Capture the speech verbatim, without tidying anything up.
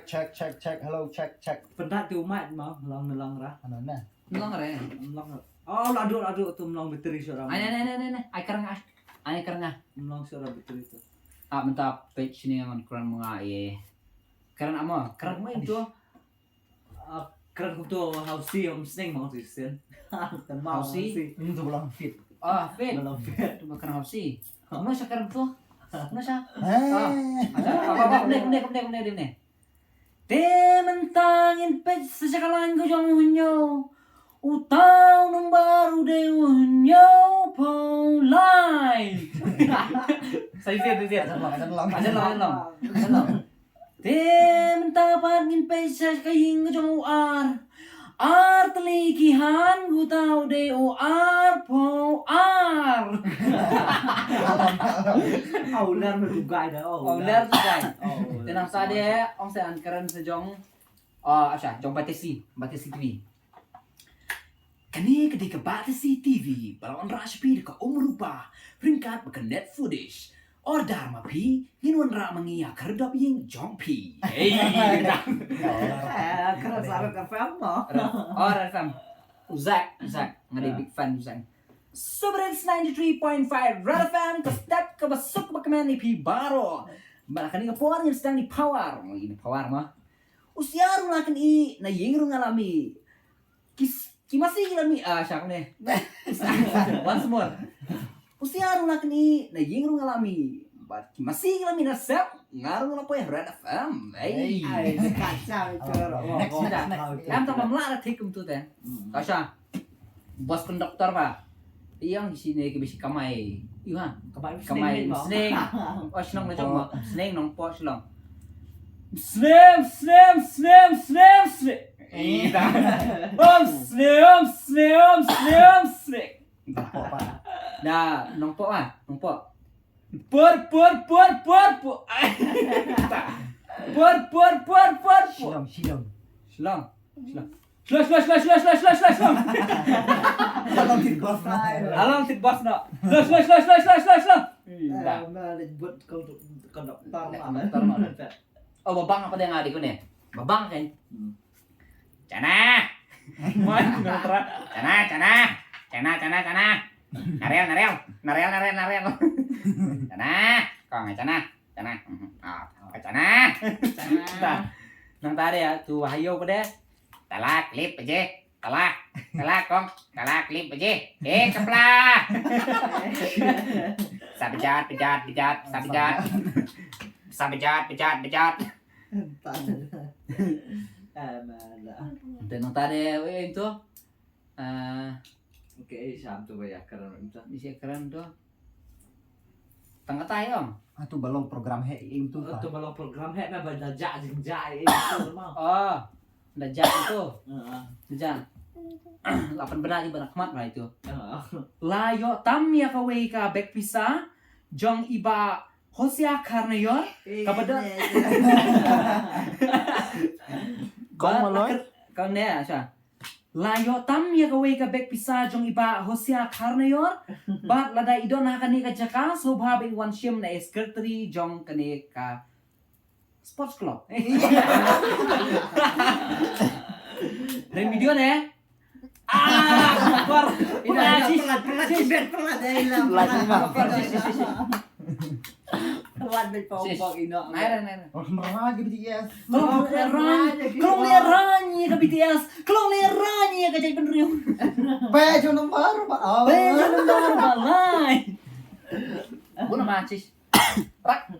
Check, check, check. Hello, check, check. Pyndat tu mic mo, long, long ra. Ano na? Long re. Long. Oh, la duk, la duk tu long battery shuh ra. Ai, ai, ai, ai, ai. Ai kren nga. Ai kren nga. Long shuh ra battery tu. Ah, mynta page ni ngan kren ma nga ïa. Kren amo, kren mo tu. Ah, kren kumto, hausi, um, sneng mo tu sin. Hausi? Ini tu belum fit. Ah, fit. Belum fit. Tu bukan hausi. Mana sya kren tu? Mana sya? Eh. Ah, sya. Apa, apa, kumne, kumne, kumne, kumne, kumne. Te mynta ngin peit sa sha ka lain ka jong u hynñiew. Uta u nombar u dei u hynñiew phew lai. Sa ïa, sa ïa. Ajan long, ajan long. Ajan long, ajan long. Ajan long. Te mynta pat ngin peit sa ka ïing ka jong u ar. Ar tylli ki han, uta u dei u ar phew ar. Au ler me tu gai da. Au ler tu gai. Te nangta de ong sa an kren sa jong. Ah, acha, jong Batesi, Batesi T V. Kane ka dei ka Batesi T V ba la wanrah sha phi da ka Umrupa ryngkat bad ka Net Foodish. Order ma phi, ngin wanrah ma ngi ïa ka redap ïing jong phi. Hey, dah. Eh, kren sa Red F M mo. Red, oh, Red F M. U Zak, u Zak. Nga dei big fan u Zak. Super Hits ninety-three point five Red F M, ka step kaba suk ba kmen ïa phi baroh. Bad ha kane ka por ngin sdang ïa i Power. Oh, ïa i Power mo. U Siar u la kynnoh na ïing ruh nga la mih. Ki s-, ki masi ki la mih, ah, sha kumne. Once more. U Siar u la kynnoh na ïing ruh nga la mih. Bad ki masi ki la mih na sep, nga ruh nga la poi Red F M. Hey. Ai, kacau itu. Next, next, next. Em, tang ba mlah ra thik kumtu te. Hmm. Ka sha. Bos conductor ba. Ïa ngi shane ki bisi kamai. Ïa ha. Kamai, kamai shnong, shnong. Oh, shnong na jong ba. Shnong Nongpoh Shillong. Snem, snem, snem, snem, snem. Ih, dah. Om snem, om snem, om snem, om snem. Nongpoh ba. Dah, Nongpoh ah, Nongpoh. Pur, pur, pur, pur, pur. Ai. Pur, pur, pur, pur, pur. Shillong, Shillong. Shillong. Shillong. Shillong, Shillong, Shillong, Shillong, Shillong, Shillong. Along thik bos na. Along thik bos na. Shillong, Shillong, Shillong, Shillong, Shillong, Shillong. Ih, dah. Eh, ma leit bud konduk-, konduktor ma. Konduktor ma. Oh, babang apa dia ngadi kone? Babang kan? Hmm. Chana. Mon, nontra. Chana, chana. Chana, chana, chana. Narel, narel. Narel, narel, narel. Chana. Kong chana. Chana. Mhm. Ah, chana. Chana. Nangta de ïa, tu hayo ko de. Talak, lip aje. Talak. Talak, kong. Talak, lip aje. Eh, kapla. Sabjat, bjat, bjat, sabjat. Sabjat, bjat, bjat. Entah. Ah, malah. Te nangta de, wei, itu. Ah, okay, sham tu ba ïa kren tu. Ïa kren tu. Tang katai ong. Ah, tu ba long program heh ïa tu. Oh, tu ba long program heh na ba da ja jing ja ïa tu ma. Oh, da ja tu. Heeh. Da ja. Lapan bnai ba na khmat ba itu. Heeh. La ïoh tam ïa kawei ka bek pisa jong i bah Hosea Kharnaior. Eh, kaba da. Kong Maloi. Kong ne, acha. La ïoh tam ïa kawei ka bek pisa jong i bah Hosea Kharnaior. Bad lada i don ha kane ka jaka, sngewbha ba i wan shim na i secretary jong kane ka sports club. Dei video ne? Ah, kor. Ina, sis, sis, sis. Pelat, pelat, pelat, eh, ila, pelat. Pelat, sis, sis, sis. Wan bad pau pau ino. Nai ra, nai ra. Oh, merah je B T S. Klong lerang, klong lerang ïa ka B T S. Klong lerang ïa ka jaitbynriew. Pe jong nombar ba. Pe jong nombar ba lai. Guna macis. Rak.